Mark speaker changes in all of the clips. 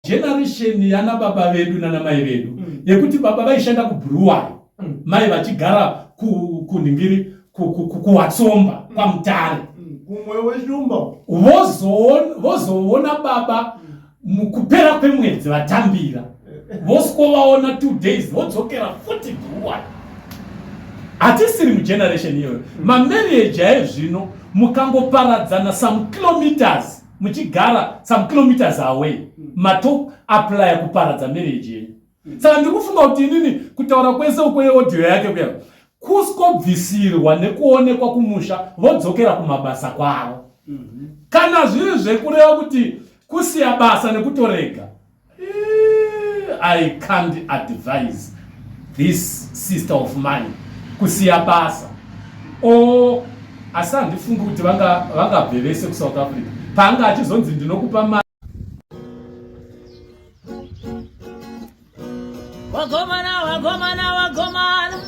Speaker 1: Generation yana baba vedu nana mai vedu mm. yekuti baba vaishanda kubruwari mm. mai vachigara kunhingiri kuwatsomba mm. kwamutare mm.
Speaker 2: kumwe weshumba
Speaker 1: vozoona baba mukupera kwemwedzi vatambira vosikovaona two days vodzokera futi bruwari hatisiri mugeneration iyoyo mm. mamarriage aezvino mukangoparadzana some kilometers muchigara some kilometers away mato applya kuparadza marriage yenyu saka ndiri kufunga kuti inini kutaura kwese uko yeaudio yake kuya kuskobvisirwa nekuonekwa kumusha vodzokera kumabasa kwavo mhm. kana zviri zvekureva kuti kusiya basa nekutorega eh, i can't advise this sister of mine kusiya basa o asi handifungi kuti vangabve vese kusouth africa paanga achizonzi ndinokupa mari
Speaker 3: Wagomana, wagomana, wagomana,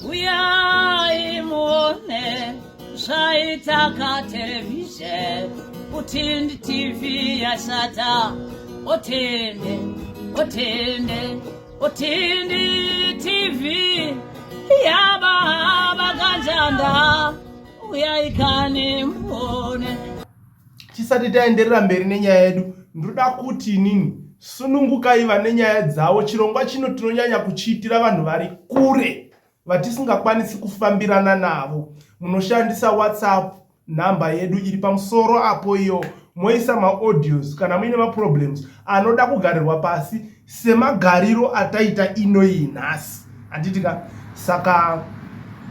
Speaker 3: uyai muone zvaita katerevhizheni utindi tv yashata otende otende otindi tv yababa kanjanda uyai kani muone
Speaker 2: tisati taenderera mberi nenyaya yedu ndoda kuti inini sunungukai vane nyaya dzavo chirongwa chino tinonyanya kuchiitira vanhu vari kure vatisingakwanisi kufambirana navo munoshandisa whatsapp nhamba yedu iri pamusoro apo iyo moisa maaudios kana muine maproblems anoda kugarirwa pasi semagariro ataita inoyi nhasi handiti ka saka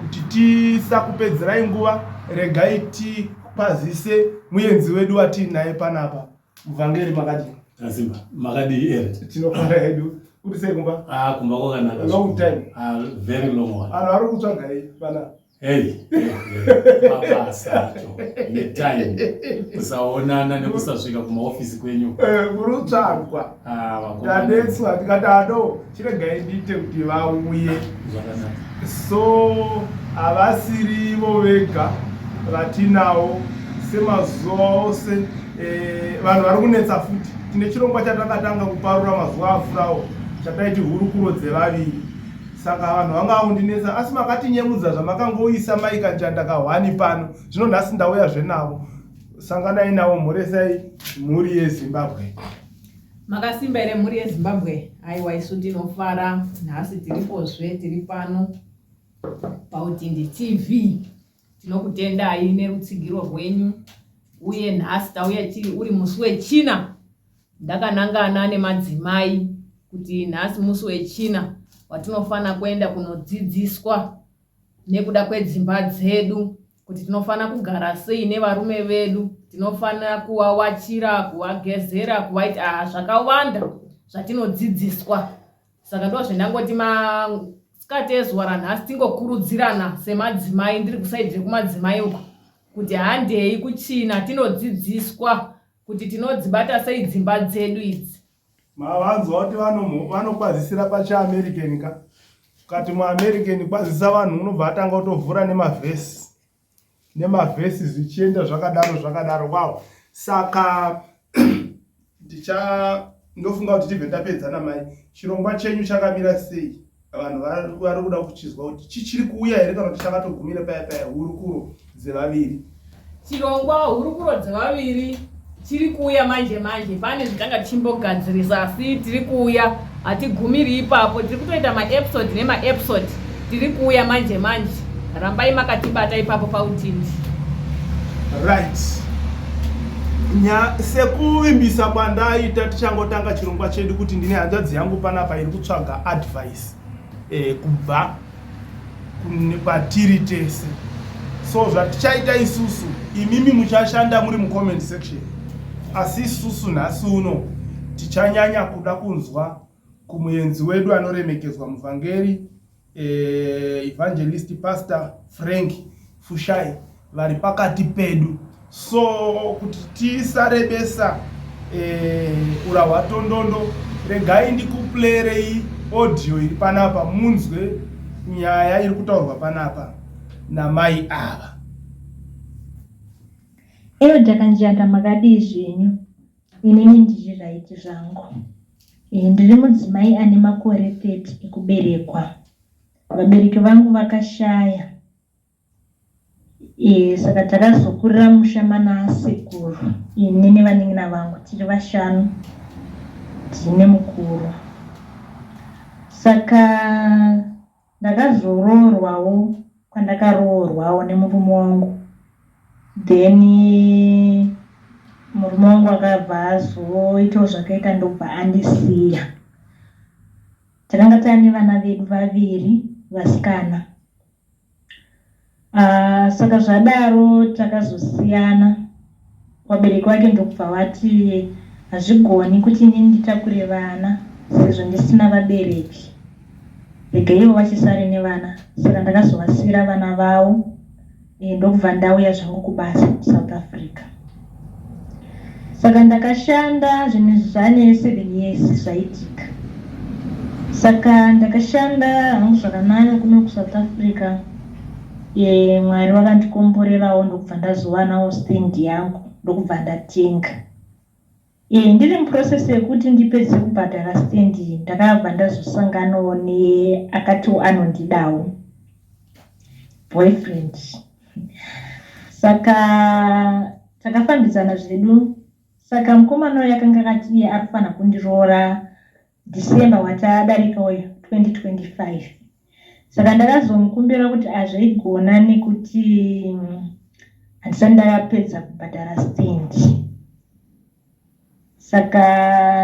Speaker 2: kuti tisakupedzerai nguva regai tikwazise muyenzi wedu watiinaye panapa muvhangeri makadii
Speaker 1: Azimba, makadii ere?
Speaker 2: Tinofara hedu. Uri sei kumba?
Speaker 1: Ah, kumba kwakanaka.
Speaker 2: Long time.
Speaker 1: Ah, very long one.
Speaker 2: Vanhu vari kutsvagai pana.
Speaker 1: Hey, mabasa acho netime kusaonana nekusasvika kumaofisi kwenyu.
Speaker 2: Eh, muri kutsvagwa.
Speaker 1: Ah, vakomana.
Speaker 2: Tanetswa tikati ado chiregai ndiite kuti vauye.
Speaker 1: Zvakanaka.
Speaker 2: So havasirivo vega vatinawo semazuva ose eh, vanhu vari kunetsa futi. Tine chirongwa chatakatanga kuparura mazuva apfurawo chataiti hurukuro dzevaviri. Saka vanhu vanga vakundinetsa asi makatinyemudza zvamakangouyisa mai Kanjanda kahwani pano. Zvino nhasi ndauya zvenavo. Sanganai navo mhoresai mhuri yeZimbabwe.
Speaker 4: Makasimba here mhuri yeZimbabwe? Aiwa isu tinofara nhasi tiripozve tiri pano paUtindi TV. Tinokutendai nerutsigiro rwenyu uye nhasi tauya tiri uri musi wechina ndakanangana nemadzimai kuti nhasi musi wechina watinofana kuenda kunodzidziswa nekuda kwedzimba dzedu kuti tinofanira kugara sei nevarume vedu tinofanira kuvawachira kuvagezera kuvaita ah, zvakawanda zvatinodzidziswa saka ndo zvendangoti masikati ezuva ranhasi tingokurudzirana semadzimai ndiri kusaidi rekumadzimai uko kuti handei kuchina tinodzidziswa kuti tinodzibata sei dzimba dzedu idzi
Speaker 2: Mavanzwa kuti vanokwazisira pachiAmerican ka ukati muAmerican kwazisa vanhu unobva atanga kutovhura nemavhesi nemavhesi zvichienda zvakadaro zvakadaro wow saka ndicha ndofunga kuti tibve tapedza namai chirongwa chenyu chakamira sei vanhu vari kuda kuchizwa kuti chichiri kuuya here kana kuti chakatogumira paya paya hurukuro dzevaviri
Speaker 4: chirongwa hurukuro dzevaviri chiri kuuya manje manje pane zvitanga tichimbogadzirisa asi tiri kuuya hatigumiri ipapo tiri kutoita maepisode nemaepisode tiri kuuya manje manje rambai makatibata ipapo pautindi
Speaker 2: right nya sekuvimbisa kwandaita tichangotanga chirongwa chedu kuti ndine hanzvadzi yangu panapa iri kutsvaga advice eh, kubva kwatiri tese so zvatichaita isusu imimi muchashanda muri mucomment section asi isusu nhasi uno tichanyanya kuda kunzwa kumuenzi wedu anoremekedzwa muvhangeri eh, evangelist pastor Frank Fushai vari pakati pedu so kuti tisarebesa eh, ura hwatondondo regai ndikuplayerei audio iri panapa munzwe nyaya iri kutaurwa panapa namai ava.
Speaker 5: Elder Kanjanda makadii zvenyu? Inini ndiri right zvangu. Eh, ndiri mudzimai ane makore 30 ekuberekwa. Vabereki vangu vakashaya. Eh, saka takazokurira musha mana asekuru ini nevanin'ina vangu tiri vashanu ndine mukuru. Saka Ndakazoroorwawo kwandakaroorwawo nemurume wangu then murume wangu akabva azoitawo zvakaita ndokubva andisiya. Takanga taane vana vedu vaviri vasikana. Ah, saka zvadaro takazosiyana vabereki vake ndokubva vati hazvigoni kuti inini nditakure vana sezvo ndisina vabereki rega ivo vachisare nevana saka ndakazovasiira vana vavo eh, ndokubva ndauya zvangu kubasa kusouth africa Saka ndakashanda zvinhu izvi zvane 7 years zvaitika. Saka ndakashanda hangu zvakanaka kuno kuSouth Africa. E, Mwari vakandikomborerawo ndokubva ndazowanawo stand yangu ndokubva ndatenga. E, ndiri muprocess yekuti ndipedze kubhadhara stand iyi ndakabva ndazosanganawo neakatiwo anondidawo boyfriend. Saka takafambidzana zvedu saka mukomana uyu akanga akati iye ari kufanira kundiroora December watadarika uyu 2025 saka ndakazomukumbira kuti azvaigona nekuti handisati ndakapedza kubhadhara stand Saka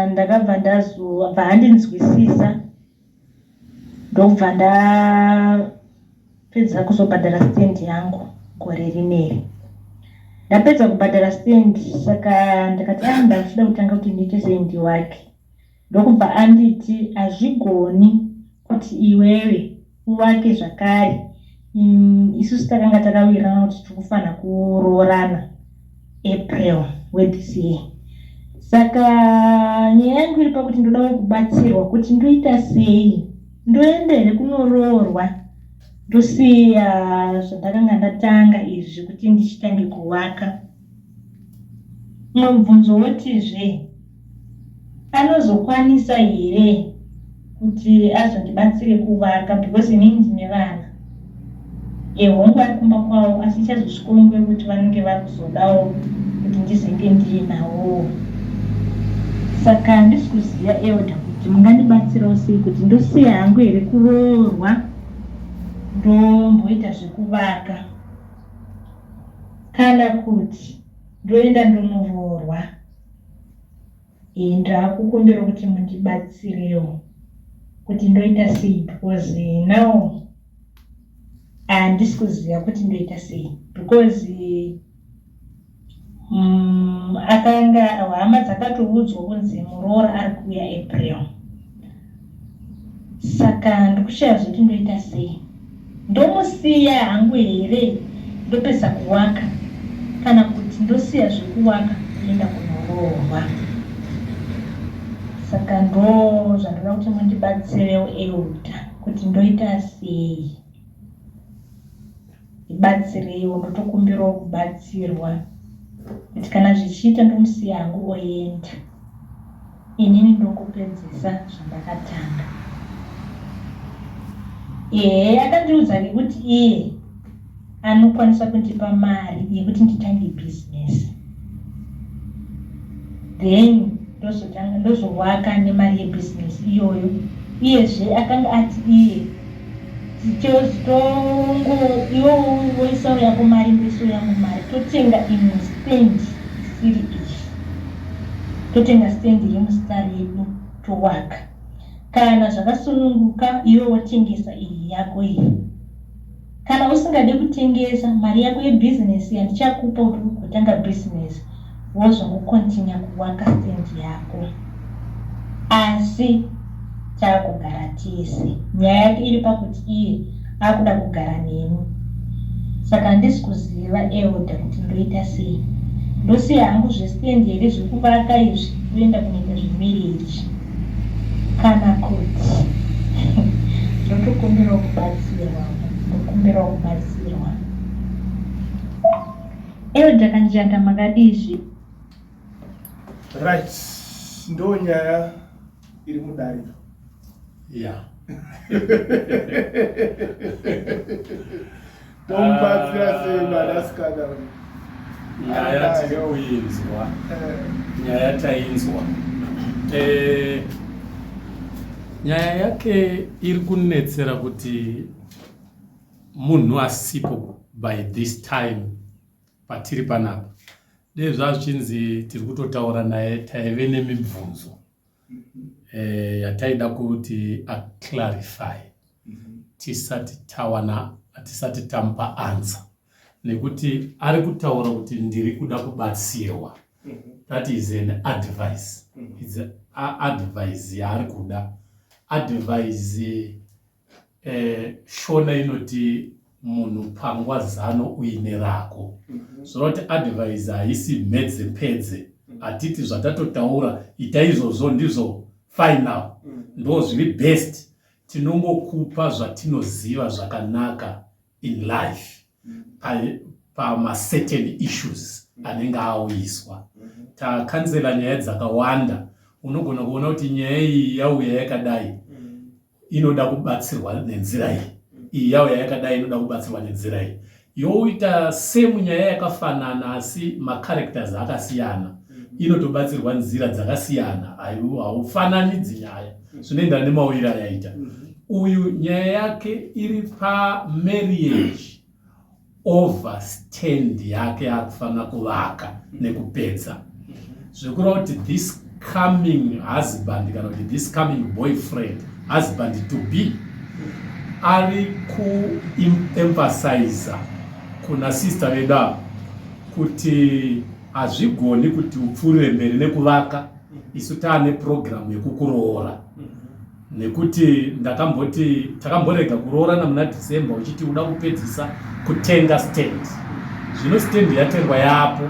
Speaker 5: ndakabva ndazobva andinzwisisa ndokubva ndapedza kuzobhadhara stand yangu gore rineri. Ndapedza kubhadhara stand saka ndakati ah ndakuchida kutanga kuti ndiite sei ndiwake. Ndokubva anditi hazvigoni kuti iwewe uvake zvakare mm, isusu takanga takawirirana kuti tiri kufanira kuroorana April wethis year saka nyaya yangu iri pakuti ndodawo kubatsirwa kuti ndoita sei ndoenda here kunoroorwa ndosiya zvandakanga ndatanga izvi zvekuti ndichitange kuvaka mumwe mubvunzo wotizve Anozokwanisa here kuti azondibatsire kuvaka because inini ndine vana. Eh hongu ari kumba kwavo asi ichazosvikawo nguva yekuti vanenge vakuzodawo kuti ndizenge ndiinavowo. Saka handisi kuziva elder kuti mungandibatsirawo sei kuti ndosiya hangu here kuroorwa ndomboita zvekuvaka kana kuti ndoenda ndonoroorwa. Ndakukumbira kuti mundibatsirewo kuti ndoita sei because now handisi kuziva kuti ndoita sei because mm, akanga hama dzakatoudzwa kunzi muroora ari kuuya April Saka ndikushaya zvekuti ndoita sei. Ndomusiya hangu here ndopedza kuwaka kana kuti ndosiya zvekuwaka ndoenda kunoroorwa. Saka ndozvandoda kuti mundibatsirewo Elder kuti ndoita sei. Ndibatsireiwo ndotokumbirawo kubatsirwa kuti kana zvichiita ndomusiya hangu oenda. Inini ndokupedzisa zvandakatanga. Ehe akandiudza kuti iye anokwanisa kundipa mari yekuti nditange business then ndozotanga ndozowaka nemari yebusiness iyoyo iyezve akanga ati iye tongo iwe woisawo yako mari ndoisawo yangu mari totenga imwe stand isiri iyi totenga stand iri muzita redu towaka kana zvakasununguka iwe wotengesa iyi yako iyi kana usingade kutengesa mari yako yebhizinesi yandichakupa kuti ugotanga bhizinesi wozongokontinya kuwaka stand yako asi takugara tese nyaya yake iri pakuti iye akuda kugara neni saka handisi kuziva elder kuti ndoita sei ndosiya hangu zvestand here zvekuvaka izvi ndoenda kunoita zvemarriage kana kuti ndotokumbirawo kubatsirwa ndokumbirawo kubatsirwa elder Kanjanda makadii zve.
Speaker 2: Right, ndo nyaya iri mudariro.
Speaker 1: Yeah.
Speaker 2: Tomubatsira sei mwanasikana?
Speaker 1: Nyaya tiri kuinzwa,
Speaker 2: Eh.
Speaker 1: nyaya tainzwa. Nyaya yake iri kunetsera kuti munhu asipo by this time patiri panapa. Dei zvazvichinzi tiri kutotaura naye, taive nemibvunzo yataida kuti aclarify tisati tawana, tisati tamupa answer, nekuti ari kutaura kuti ndiri kuda kubatsirwa. That is an advice. It's a advice yaari kuda. Advice, Shona inoti munhu pangwa zano uine rako. Zvoreva kuti advice haisi mhedze pedze. Hatiti zvatatotaura ita izvozvo ndizvo final, ndo zviri best. Tinongokupa zvatinoziva zvakanaka in life pamacertain issues anenge auyiswa. Takanzela nyaya dzakawanda. Unogona kuona kuti nyaya iyi yauya yakadai, inoda kubatsirwa nenzira iyi, iyi yauya yakadai, inoda kubatsirwa nenzira iyi. Yoita same nyaya yakafanana asi macharacters akasiyana, inotobatsirwa nzira dzakasiyana. Haufananidzi nyaya, zvinoenderana nemauyiro ayaita. Uyu nyaya yake iri pamarriage over stand yake yakufanira kuvaka nekupedza, zvekureva kuti this coming husband kana kuti this coming boyfriend, husband to be, ari kuemphasiza kuna sister vedu ava kuti hazvigoni kuti upfuurire mberi nekuvaka isu taane purogiramu yekukuroora, nekuti ndakamboti takamborega kuroorana muna December uchiti uda kupedzisa kutenga stand. Zvino stand yatengwa yapo,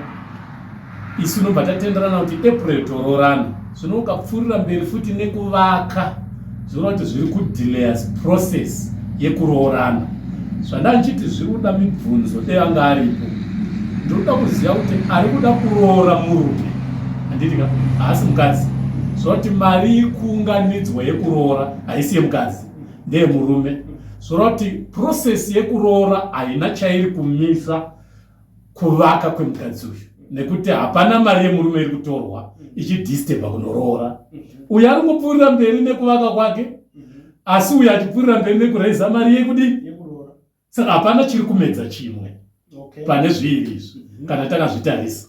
Speaker 1: isu nobva tatenderana kuti April toroorana. Zvino ukapfuurira mberi futi nekuvaka, zvoreva kuti zviri kudelaya process yekuroorana. Zvanda ndichiti zviri kuda mibvunzo, dei anga aripo. Ndinoda kuziva kuti ari kuda kuroora murume, handiti ka? Haasi mukadzi. Zvoreva kuti mari ikuunganidzwa yekuroora haisi yemukadzi, ndeyemurume. Zvoreva kuti process yekuroora haina chairi kumisa kuvaka kwemukadzi uyu, nekuti hapana mari yemurume iri kutorwa ichidisturba kunoroora. Uyu ari kungopfuurira mberi nekuvaka kwake, asi uyu achipfuurira mberi nekuraiza mari yekudii. Saka hapana chiri kumedza chimwe pane zviiri izvi. Kana takazvitarisa,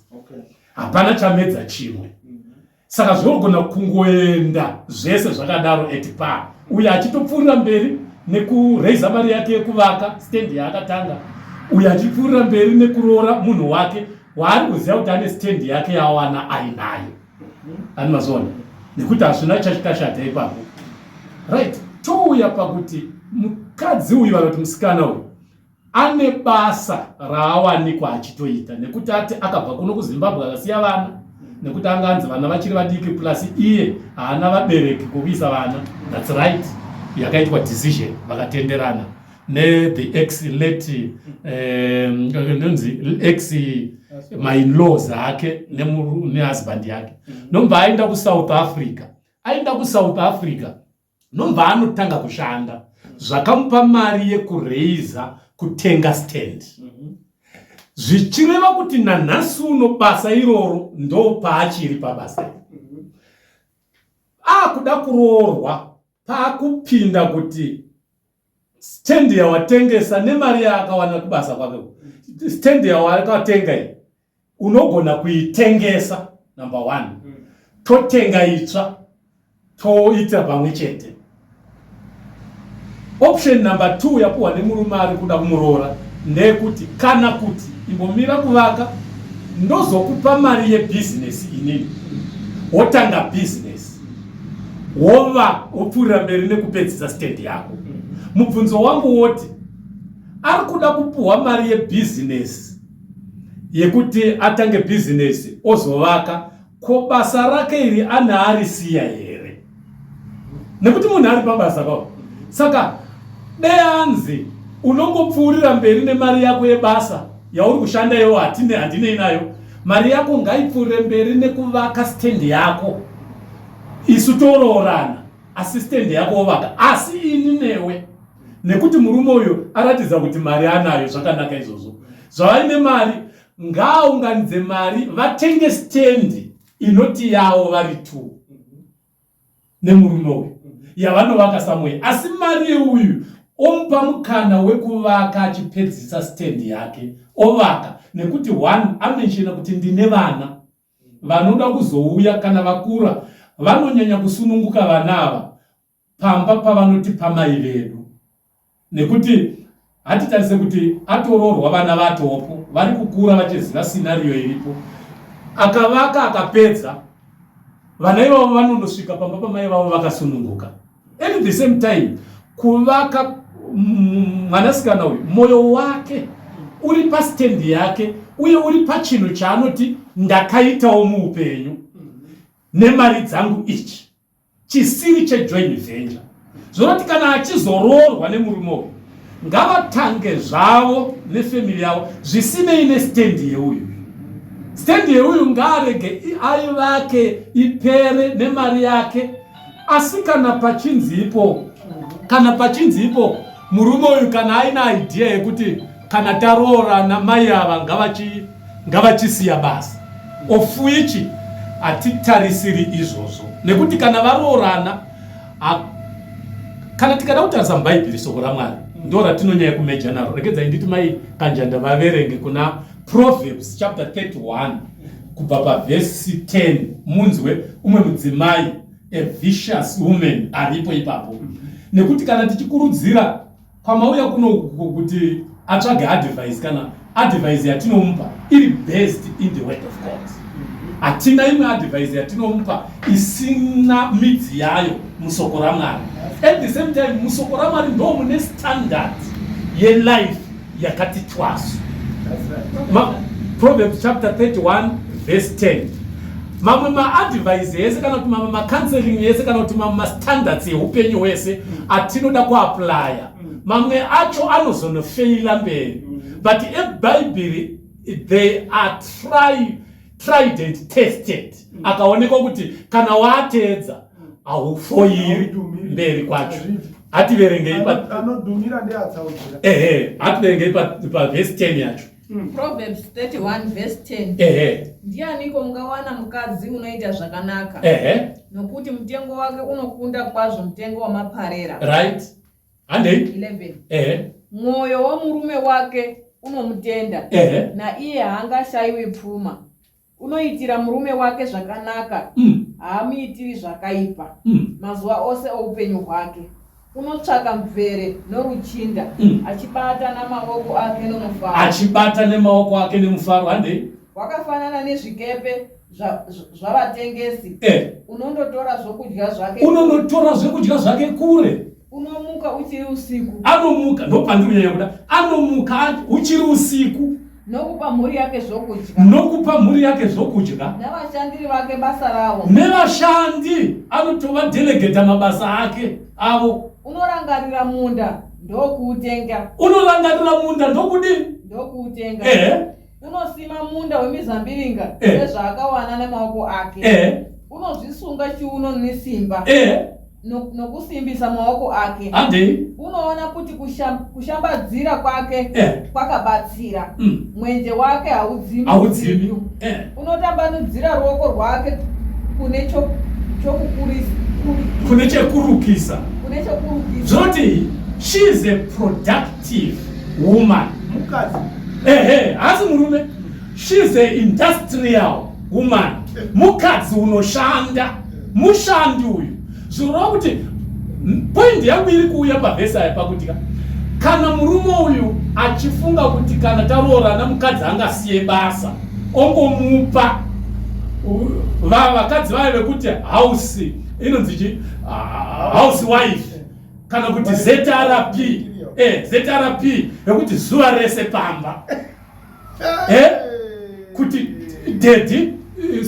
Speaker 1: hapana chamedza chimwe. Saka zvinogona kungoenda zvese zvakadaro at par, uyo achitopfuurira mberi nekuraiza mari yake yekuvaka stand yaakatanga, uyo achipfuurira mberi nekuroora munhu wake waari kuziva kuti ane stand yake yawana ainayo. Ani mazoona nekuti hazvina chachikashata ipapo, right? Touya pakuti mukadzi uyu vanoti musikana uyu ane basa raawanikwa achitoita, nekuti ati akabva kuno kuZimbabwe akasiya vana, nekuti anga anzi vana vachiri vadiki, plus iye haana vabereki kokuisa vana. That's right, yakaitwa decision, vakatenderana nethe ex late, nonzi ex my-in-laws ake nehusband yake. Nobva aenda kuSouth Africa. Aenda kuSouth Africa, nobva anotanga kushanda, zvakamupa mari yekureiza kutenga stand, zvichireva kuti nanhasi uno basa iroro ndo paachiri pabasa iri. Akuda kuroorwa, paakupinda kuti stand yawatengesa nemari yaakawana kubasa kwake, stand yawakatenga iyi unogona kuitengesa, number one, totenga itsva, toita pamwe chete. Option number two yapuhwa nemurume ari kuda kumuroora ndeyekuti kana kuti imbomira kuvaka, ndozokupa mari yebhizinesi inini, wotanga bhizinesi, wova wopfuurira mberi nekupedzisa stand yako. Mubvunzo wangu woti ari kuda kupuhwa mari yebhizinesi yekuti atange bhizinesi ozovaka, ko basa rake iri ane arisiya here? Nekuti munhu ari pabasa pao. Saka deanzi unongopfuurira mberi nemari yako yebasa yauri kushanda iwo, hatine handinei nayo. Mari yako ngaipfuurire mberi nekuvaka stand yako, isu toroorana, asi stand yako wovaka, asi ini newe, nekuti murume uyu aratidza kuti mari anayo. Zvakanaka izvozvo. Zvavaine mari, ngaaunganidze mari vatenge stand inoti yavo vari two nemurume uyu, yavanovaka somewhere. Asi mari yeuyu omupa mukana wekuvaka, achipedzisa stand yake ovaka, nekuti one amentiona kuti ndine vana vanoda kuzouya. Kana vakura, vanonyanya kusununguka vana ava pamba pavanoti pamai vedu, nekuti hatitarise kuti atoroorwa, vana vatopo, vari kukura vachiziva scenario iripo. Akavaka akapedza, vana ivavo vanondosvika pamba pamai vavo vakasununguka. At the same time, kuvaka, mwanasikana uyu mwoyo wake uri pastendi yake uye uri pachinhu chaanoti ndakaitawo muupenyu nemari dzangu, ichi chisiri chejoint venture. Zvinoti kana achizoroorwa nemurume uyu, ngavatange zvavo nefamily yavo, zvisinei nestendi yeuyu. Stendi yeuyu ngaarege aivake ipere nemari yake. Asi kana pachinzipo murume uyu kana aina idea yekuti kana taroorana mai ava ngavachisiya basa, of which hatitarisiri izvozvo, nekuti kana varoorana, kana tikada kutarisa mubhaibheri, soko raMwari ndo ratinonyanya kumeja naro. Regedzai nditi mai Kanjanda vaverenge kuna Proverbs chapter 31 kubva pavhesi 10, munzwe umwe mudzimai, a vicious woman, aripo ipapo. Nekuti kana tichikurudzira kwamauya kuno kuti atsvage advice, kana advice yatinomupa iri based in the word of God, hatina imwe advice yatinomupa isina midzi yayo musoko raMwari. At the same time, musoko raMwari ndo mune standard yelife yakati twasu. Proverbs chapter 31 verse 10. Mamwe maadvice ese, kana kuti mamwe macounseling ese, kana kuti mamwe mastandards eupenyu hwese atinoda kuapplya, mamwe acho anozonofeila mberi, but ebhaibheri they are tried and tested, akaonekwa kuti kana waateedza haufoiri mberi kwacho. Hativerengei
Speaker 2: Anodhumira ndeatsaudzira.
Speaker 1: Ehe, hativerengei pavhesi 10 yacho.
Speaker 4: Proverbs 31 verse 10. Ndianiko ungawana mukadzi unoita zvakanaka? Nokuti mutengo wake unokunda kwazvo mutengo wamaparera.
Speaker 1: Right, handei.
Speaker 4: 11. Mwoyo womurume wake unomutenda, naiye haangashayiwi pfuma. Unoitira murume wake zvakanaka, haamuitiri zvakaipa mazuva ose oupenyu hwake. Unotsvaka mvere noruchinda, achibata namaoko ake nomufaro.
Speaker 1: Achibata nemaoko ake nemufaro. Handei.
Speaker 4: Wakafanana nezvikepe zvavatengesi, unondotora zvokudya zvake.
Speaker 1: Unondotora zvekudya zvake kure.
Speaker 4: Unomuka uchiri usiku.
Speaker 1: Anomuka, ndopandiri kunyanya kuda, anomuka uchiri usiku.
Speaker 4: Nokupa mhuri yake zvokudya.
Speaker 1: Nokupa mhuri yake zvokudya.
Speaker 4: Navashandiri vake basa ravo.
Speaker 1: Nevashandi anotovadelegeta mabasa ake avo.
Speaker 4: Unorangarira munda ndokuutenga.
Speaker 1: Unorangarira munda ndokudii?
Speaker 4: Ndokuutenga. Unosima munda wemizambiringa sezvaakawana nemaoko ake. Unozvisunga chiuno nesimba, nokusimbisa maoko ake.
Speaker 1: Handei.
Speaker 4: Unoona kuti kushambadzira kwake kwakabatsira. Mwenje wake haudzimi
Speaker 1: Haudzimi.
Speaker 4: usiku. Unotambanudzira ruoko rwake kune
Speaker 1: Kune chekurukisa.
Speaker 4: Kune chokurukisa.
Speaker 1: Zvinoti she is a productive woman.
Speaker 2: Mukadzi.
Speaker 1: Ehe, haasi murume. She is a industrial woman, mukadzi unoshanda, mushandi uyu. Zvinoreva kuti point yangu iri kuuya pavhesi aya pakuti kana murume uyu achifunga kuti kana taroorana mukadzi angasiye basa, ongomupa vakadzi vaya vekuti house inonzi chi house wife, kana kuti ZRP, ZRP yekuti zuva rese pamba, kuti daddy,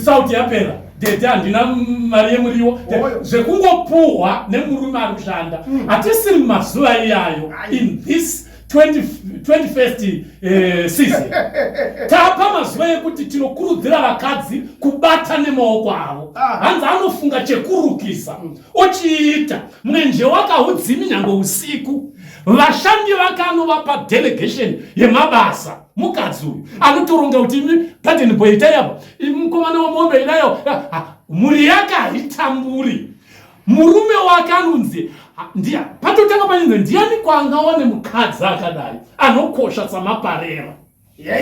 Speaker 1: sauti yapera, daddy, handina mari yemuriwo,
Speaker 2: Oyo.
Speaker 1: zvekungopuhwa nemurume ari kushanda. Hatisiri mumazuva iyayo in this 21st eh, season. Tapa mazuva ekuti tinokurudzira vakadzi kubata nemaoko avo. Ah. Hanzi anofunga chekurukisa ochiita mwenje wake haudzimi nyange usiku. Vashandi vake anovapa delegation yemabasa. Mukadzi uyu anotoronga kuti imi garden boy itai apa, imi mukomana wemombe idayo. Mhuri yake haitamburi. Murume wake anonzi ndiya patotanga painzi ndiyani kwaangawane mukadzi akadai anokosha samaparera.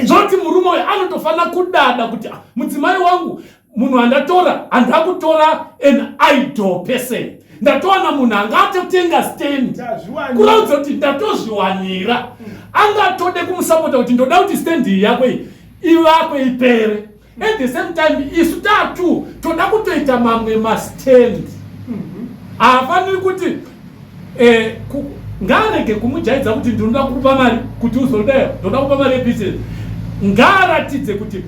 Speaker 1: Zvoti murume uyu anotofanira kudada kuti ah, mudzimai wangu munhu andatora handakutora an idol person, ndatowana munhu anga atotenga stand, kuraudza kuti ndatozviwanira. Angatode kumusapota kuti ndoda kuti stand iyi yako iyi ivakwe ipere. At the same time isu tatu toda kutoita mamwe mastand. Haafaniri kuti eh, ngaarege kumujaidza kuti ndinoda kukupa mari kuti uzodayo, ndoda kupa mari yebusiness. Ngaaratidze kuti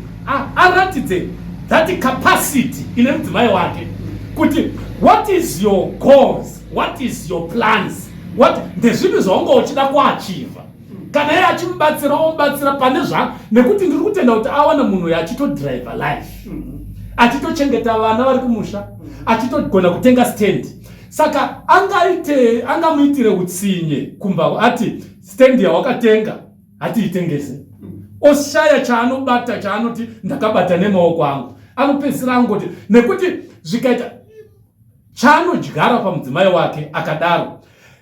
Speaker 1: aratidze that capacity ine mudzimai wake kuti what is your goals, what is your plans, what ndezvipi zvaunga uchida kuachiva. Kana iye achimubatsira omubatsira pane zva, nekuti ndiri kutenda kuti awana munhu uyu achitodriver life, achitochengeta vana vari kumusha, achitogona kutenga stand. Saka angamuitire utsinye kumba ati stand yawakatenga hatiitengese, oshaya chaanobata chaanoti ndakabata nemaoko angu. Anopedzisira angoti nekuti zvikaita chaanodyara pamudzimai wake akadaro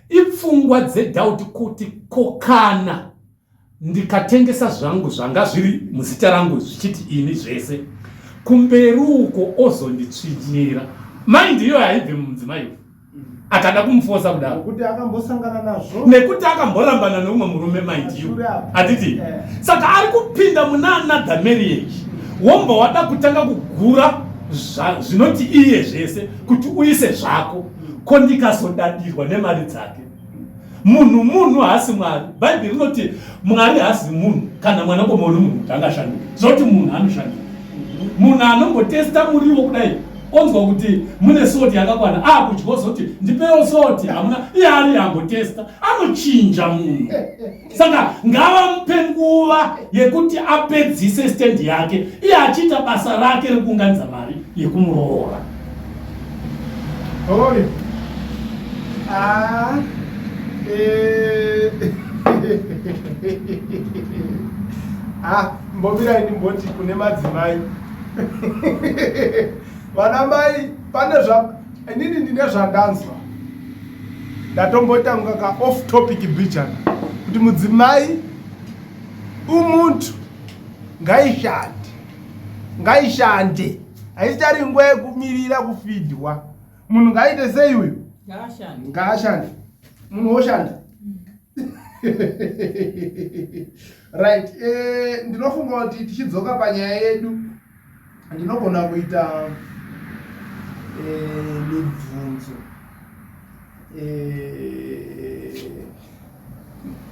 Speaker 1: ipfungwa dzedoubt kuti kokana ndikatengesa zvangu zvanga zviri muzita rangu zvichiti ini zvese kumberi uko ozonditsvinyira. Mind iyo haibve mumudzimai uyu akada kumufosa kudaro
Speaker 2: nekuti akambosangana nazvo,
Speaker 1: nekuti akamborambana neumwe murume, mind you,
Speaker 2: Mashure apo.
Speaker 1: hatiti?
Speaker 2: Eh.
Speaker 1: Saka ari kupinda muna another marriage, womba wada kutanga kugura zvinoti iye zvese kuti uise zvako, ko ndikazodadirwa nemari dzake? Munhu haasi Mwari. Bhaibheri rinoti Mwari haasi munhu kana mwanakomana wemunhu kuti angashanduke. Zvinoti munhu anoshanduka. Munhu anombotesta muriwo kudai, onzwa kuti mune salt yakakwana, akudya ozoti ndipewo salt, hamuna. Iye ari ambotesta, anochinja munhu. Saka ngavamupe nguva yekuti apedzise stand yake, iye achiita basa rake rekuunganidza mari yekumuroora.
Speaker 2: Oi. Ah. Eh. Ah, mbomirai ndimboti kune madzimai. Vana mai pane zva inini ndine zvandanzwa. Ndatomboita kunga ka off topic bijana kuti mudzimai umuntu ngaishande. Ngaishande. Haisichari nguva yekumirira kufidwa. Munhu ngaaite sei uyu?
Speaker 4: Ngaashande.
Speaker 2: Ngaashande. Munhu woshanda. Right. Ndinofunga kuti tichidzoka panyaya yedu ndinogona kuita mibvunzo.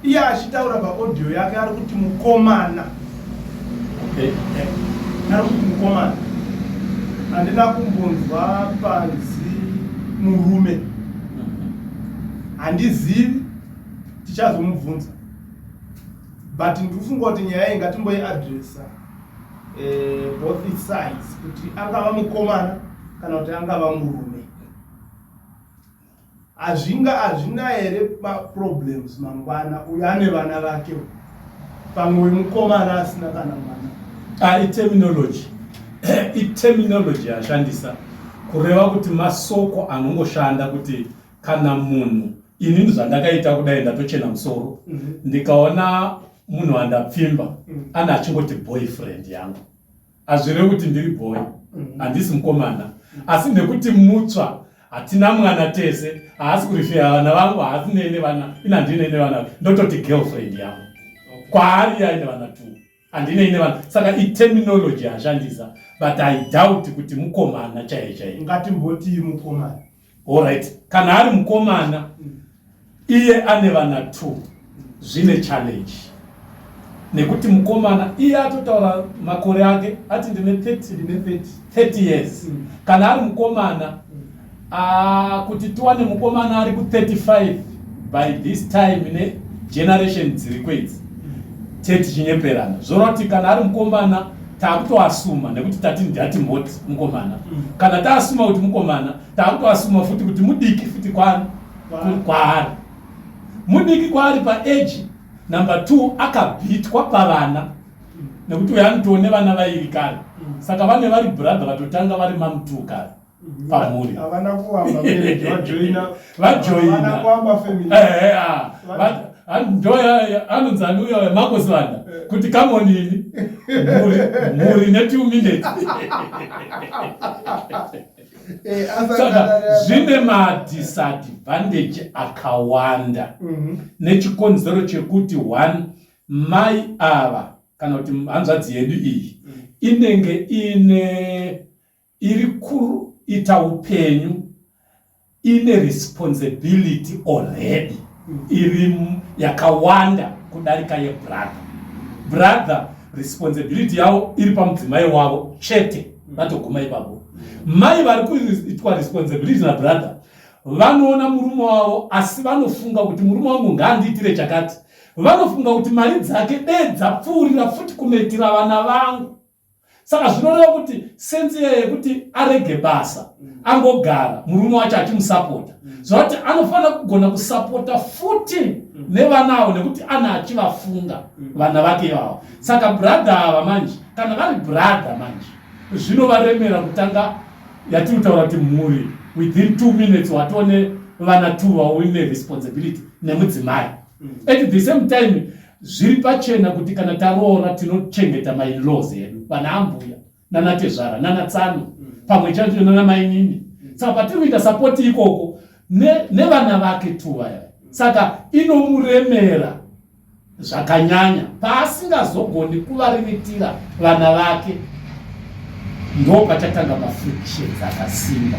Speaker 2: Iye achitaura paaudio yake ari kuti mukomana. Ari kuti mukomana. Handina kumbonzwa panzi murume. Handizivi, tichazomubvunza. But ndikufunga kuti nyaya iyi ngatimboiadresa both sides, kuti angava mukomana kana kuti angava murume. Hazvina here maproblems mangwana uyu ane vana vake, pamwe wemukomana asina kana mwana?
Speaker 1: Ah, iterminology, iterminology yashandisa kureva kuti masoko anongoshanda kuti kana munhu inini zvandakaita kudai ndatochena musoro, ndikaona munhu andapfimba ane achingoti boyfriend yangu, hazvirevi kuti ndiri boy, handisi mukomana, asi nekuti mutsva, hatina mwana tese, haasi kurifira vana vangu, haasi neine vana, ina handinei nevana, ndototi girlfriend yangu. Kwaari aine vana two, handinei nevana. Saka iterminology yashandisa, but I doubt kuti mukomana chaiye chaiye.
Speaker 2: Ngatimboti mukomana.
Speaker 1: Alright, kana ari mukomana iye ane vana two, zvine challenge nekuti mukomana iye atotaura makore ake, ati ndine 30.
Speaker 2: Ndine 30.
Speaker 1: 30 years. Kana ari mukomana, kuti tiwane mukomana ari ku35 by this time ne Generation dziriko idzi te tichinyeperana zvoreva kuti kana ari mukomana takutoasuma nekuti tati ndati mhoti mukomana. Kana taasuma kuti mukomana, takutoasuma futi kuti mudiki futi kwaari, kwaari mudiki kwaari paage. Number 2, akabhitwa pavana nekuti uyo anotoone vana vairi kare. Saka vane vari brother vatotanga vari mamutu kare pamhuri.
Speaker 2: Havana kuamba marriage, vajoina.
Speaker 1: Vajoina.
Speaker 2: Havana kuamba family.
Speaker 1: Ndo anonzi ani uyo Marcos Vanda kuti come on ini mhuri ne 2 minutes. Saka zvine madisadvantage akawanda nechikonzero chekuti one, mai ava kana kuti hanzvadzi yedu iyi inenge ine iri kuita upenyu ine responsibility already iri yakawanda kudarika yebrother. Brother responsibility yavo iri pamudzimai wavo chete, vatoguma ipapo. Mai vari kuitwa responsibility nabrother vanoona murume wavo, asi vanofunga kuti murume wangu ngaandiitire chakati. Vanofunga kuti mari dzake dee dzapfuurira futi kunoitira vana vangu. Saka zvinoreva kuti sense iyayo yekuti arege basa angogara murume wacho achimusapota, zvati anofanira kugona kusapota futi nevana avo nekuti ana achivafunga vana vake ivavo. Saka brother ava manje, kana vari brother manje, zvinovaremera kutanga yatiri kutaura kuti mhuri within 2 minutes watone vana 2 vauine responsibility nemudzimai. At the same time, zviri pachena kuti kana taroora tinochengeta mainlaws edu, vana ambuya nanatezvara nanatsano pamwe chacho nana mainini. Saka patiri kuita sapoti ikoko nevana vake tuva, saka inomuremera zvakanyanya paasingazogoni kuvariritira vana vake. Ndo pachatanga mafrictions akasimba,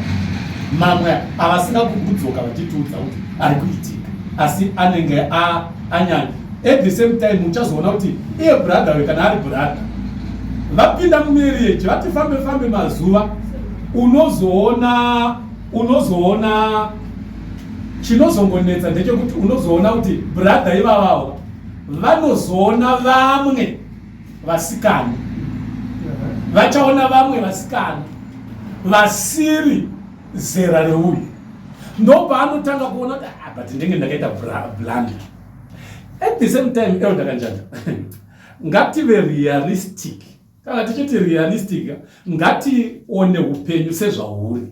Speaker 1: mamwe avasina kudzoka vachitiudza kuti ari kuitika, asi anenge anyanya. At the same time, uchazoona kuti iye brother we, kana ari brother vapinda mumarriage, vati fambe fambe mazuva, unozoona chinozongonetsa ndechekuti unozoona kuti brother ivavavo vanozoona vamwe vasikana, vachaona vamwe vasikana vasiri zera reuyu. Ndopaanotanga kuona kuti, ah, but ndenge ndakaita blunder. At the same time, Elder Kanjanda, ngative realistic. Kana tichiti realistic, ngatione upenyu sezvahuri,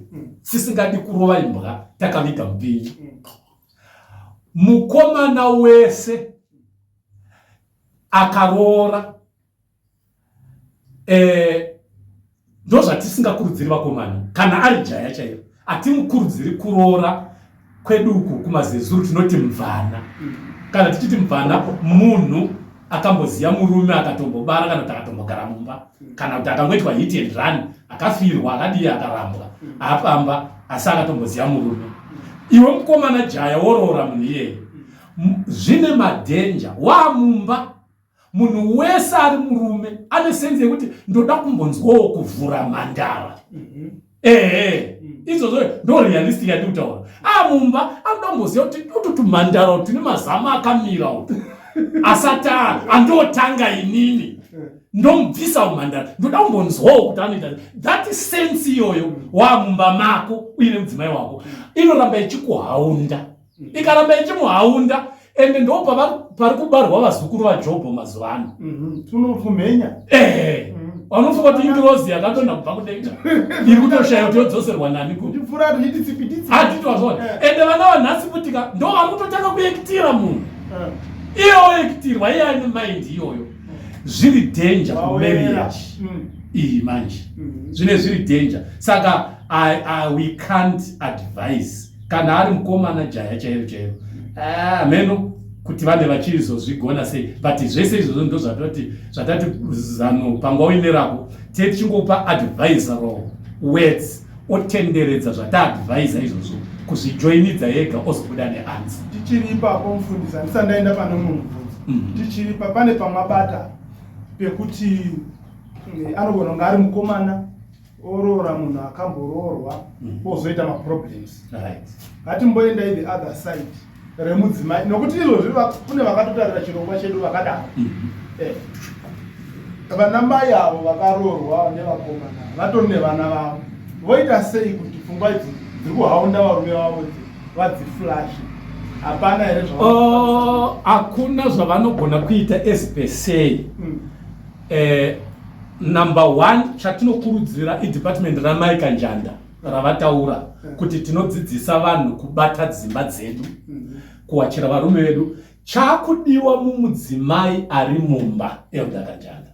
Speaker 1: tisingadi kurova imbwa takaviga mupinyi. Mukomana wese akaroora, ndozvatisingakurudziri vakomana. Kana ari jaya chairo, hatimukurudziri kuroora. Kwedu uku kumaZezuru tinoti mvana. Kana tichiti mvana, munhu akamboziya murume, akatombobara, kana kuti akatombogara mumba, kana kuti akangoitwa hit and run, akafirwa, akadii, akarambwa, afamba, asi akatomboziya murume. Iwe mukomana jaya woroora munhu iyeye, zvine madanger. Wamumba, munhu wese ari murume ane sense yekuti ndoda kumbonzwawo kuvhura mhandara. Ehe, izvozvo ndo realistic yandiri kutaura. Amumba anoda kumboziva kuti utu tumhandara tine mazama akamira utu asati andotanga inini ndomubvisa umhandara, ndoda kumbonzwawo kuti anoita that sense iyoyo. Wamumba mako uine mudzimai wako, inoramba ichikuhaunda. Ikaramba ichimuhaunda, ende ndo pari kubarwa vazukuru vaJobho mazuva ano.
Speaker 2: Tunokumhenya.
Speaker 1: Ehe, vanofunga kuti ingirozi yakadonha kubva kudenga iri kutoshaya kuti yodzoserwa nani.
Speaker 2: Kupfura tichiti tsipititsi.
Speaker 1: Hatiti wazvona? Ende vana vanhasi futika ndo vari kutotanga kuekitira munhu iye oekitirwa, iye aine mind iyoyo. Zviri danger kumarriage iyi manje, zvine zviri danger. Saka we can't advise. Kana ari mukomana jaya chairo chairo, ah, meno kuti vane vachizozvigona sei, but zvese izvozvo ndo zvatoti zvatati zano panguva uine rako tiye tichingopa advisoral words, otenderedza zvataadvisa izvozvo kuzvijoinidza ega, ozobuda neanswer.
Speaker 2: Tichiri ipapo, mufundisi, handisati ndaenda pane mumwe mubvunzo. Tichiri pane pamabata pekuti anogona kunge ari mukomana oroora munhu akamboroorwa, ozoita maproblems. Ngatimboendai the other side. Remudzimai, nokuti izvozvi kune vakatotarira chirongwa chedu vakadaro. Eh. Vana mai avo vakaroorwa nevakomana vatori nevana vavo, voita sei kuti pfungwa idzi dziri kuhaunda varume vavo idzi vadziflashe? Hapana here zva
Speaker 1: Oh, hakuna zvavanogona kuita as per se. Number one chatinokurudzira idepartment ramai Kanjanda ravataura kuti tinodzidzisa vanhu kubata dzimba dzedu, kuwachira varume vedu. Chakudiwa mumudzimai ari mumba, Elder Kanjanda,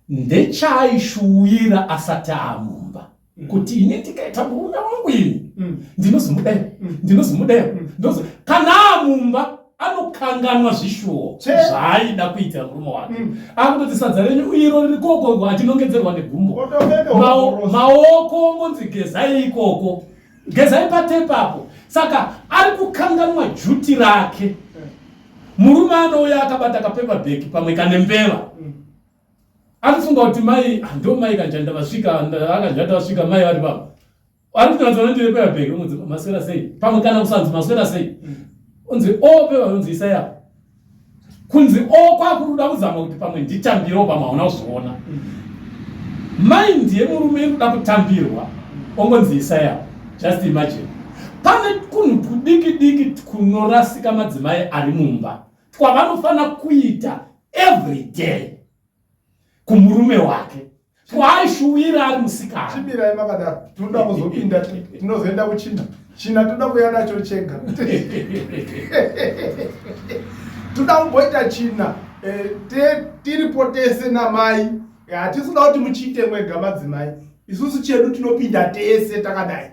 Speaker 1: ndechaaishuwira asati amumba, kuti ini ndikaita murume wangu ini ndinozomudayo, ndinozomudayo, ndinozo kana amumba anokanganwa zvishuwo zvaaida kuitira murume wake. Akutoti sadza renyu iro riri koko, achinongedzerwa negumbo.
Speaker 2: Otopfeka hovhorosi.
Speaker 1: Maoko ongonzi gezai ikoko, gezai patepapo. Saka ari kukanganwa duty rake. Murume anouya akabata kapaper bag, pamwe kane mbeva. Anofunga kuti mai, ah, ndo mai Kanjanda vasvika, akanjanda vasvika, mai vari papo ari kutoratidza ndine paper bag. Unonzi maswera sei, pamwe kana kusanzi maswera sei, unzi o pepa, unzi isai apa, kunzi o kwakuruda kuzama kuti pamwe nditambirawo, pamwe hauna kuzoona mind yemurume iri kuda kutambirwa, ongonzi isai apa. Just imagine, pane kunhu kudiki diki kunorasika madzimai ari mumba twavanofanira kuita every day kumurume wake twaaishuwira ari musikana.
Speaker 2: Chimirai makadaro, tinoda kuzopinda, tinozoenda kuchina china, toda kuuya nacho chega. Toda kumboita china tiripo tese namai. Hatisi kuda kuti muchiite mwega madzimai, isusu chedu tinopinda tese takadai.